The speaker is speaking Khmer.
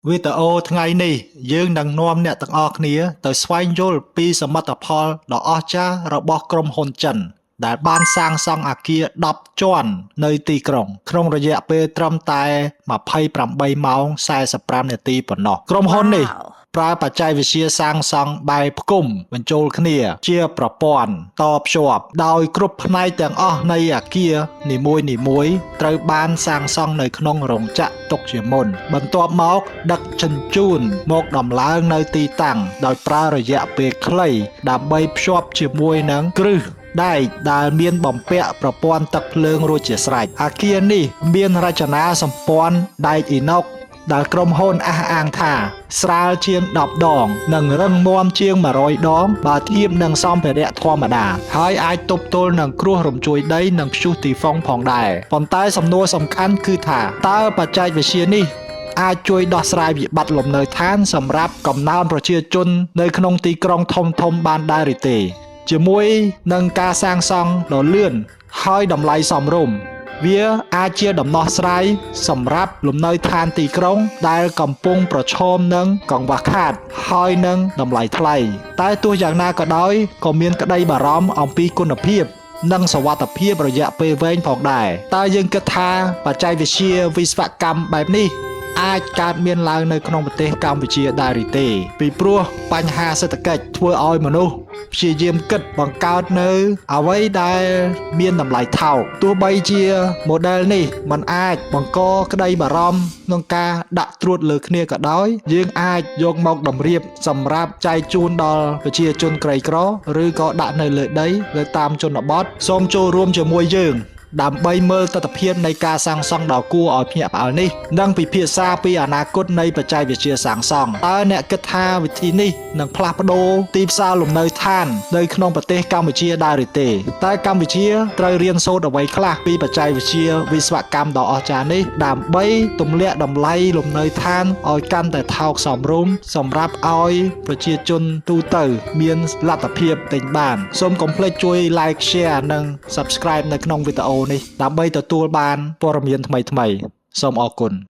វីដេអូថ្ងៃនេះយើងនឹងនាំអ្នកទាំងអស់គ្នាទៅស្វែងយល់ពីសមិទ្ធផលដ៏អស្ចារ្យរបស់ក្រុមហ៊ុនចិន ដែលបានសាងសង់អគារ10ជាន់នៅទីក្រុង ក្នុងរយៈពេលត្រឹមតែ28ម៉ោង45នាទីប៉ុណ្ណោះក្រុមហ៊ុននេះ Wow. ប្រើបច្ចេកវិទ្យាសាងសង់បែបផ្គុំបញ្ចូលគ្នាជាប្រព័ន្ធតភ្ជាប់ដោយគ្រប់ផ្នែកទាំងអស់នៃអគារនីមួយៗត្រូវបានសាងសង់នៅក្នុងរោងចក្រទុកជាមុន បន្ទាប់មកដឹកជញ្ជូនមកដំឡើងនៅទីតាំងដោយប្រើរយៈពេលខ្លីដើម្បីភ្ជាប់ជាមួយនឹងគ្រឹះដែកដែលមានបំពាក់ប្រព័ន្ធទឹកភ្លើងរួចជាស្រេចអគារនេះមានរចនាសម្ព័ន្ធដែកអ៊ីណុក ដែលក្រុមហ៊ុនអះអាងថាស្រាលជាង10ដង និងរឹងមាំជាង100ដងបើធៀបនឹងសម្ភារៈធម្មតា ហើយអាចទប់ទល់នឹងគ្រោះរំជួយដីនិងព្យុះទីហ្វុងផងដែរប៉ុន្តែសំណួរសំខាន់គឺថាតើបច្ចេកវិទ្យានេះអាចជួយដោះស្រាយវិបត្តិលំនៅឋានសម្រាប់កំណើនប្រជាជននៅក្នុងទីក្រុងធំៗបានដែរឬទេ ជាមួយនឹងការសាងសង់ដ៏លឿនហើយតម្លៃសមរម្យ វាអាចជាដំណោះស្រាយសម្រាប់លំនៅឋានទីក្រុងដែលកំពុងប្រឈមនឹងកង្វះខាត ហើយនឹងតម្លៃថ្លៃ តែទោះយ៉ាងណាក៏ដោយក៏មានក្តីបារម្ភអំពីគុណភាព និងសុវត្ថិភាពរយៈពេលវែងផងដែរតើយើងគិតថាបច្ចេកវិទ្យាវិស្វកម្មបែបនេះ អាចកើតមានឡើងនៅក្នុងប្រទេសកម្ពុជាដែរឬទេ ពីព្រោះបញ្ហាសេដ្ឋកិច្ចធ្វើឲ្យមនុស្សព្យាយាមគិតបង្កើតនៅអ្វីដែលមានតម្លៃថោកទោះបីជា model នេះมันអាចបង្កក្តីបារម្ភក្នុងការដាក់ត្រួតលើគ្នាក៏ដោយ យើងអាចយកមកតម្រៀបសម្រាប់ចែកជូនដល់ប្រជាជនក្រីក្រ ឬក៏ដាក់នៅលើដីលើតាមជនបទសូមចូលរួមជាមួយយើង ដើម្បីមើលទស្សនវិជ្ជានៃការសាងសង់ដ៏គួរឲ្យភ្ញាក់ផ្អើលនេះនិងពិភាក្សាពីអនាគតនៃបច្ចេកវិទ្យាសាងសង់តើអ្នកគិតថាវិធីនេះនឹងផ្លាស់ប្ដូរទីផ្សារលំនៅឋាននៅក្នុងប្រទេសកម្ពុជាដែរឬទេតើកម្ពុជាត្រូវរៀនសូត្រអ្វីខ្លះពីបច្ចេកវិទ្យាវិស្វកម្មដ៏អស្ចារ្យនេះដើម្បីទម្លាក់តម្លៃលំនៅឋានឲ្យកាន់តែថោកសមរម្យសម្រាប់ឲ្យប្រជាជនទូទៅមានលទ្ធភាពទិញបានសូមកុំភ្លេចជួយ like share និង subscribe នៅក្នុងវីដេអូនេះដើម្បីទទួលបានព័ត៌មានថ្មីៗសូមអរគុណ។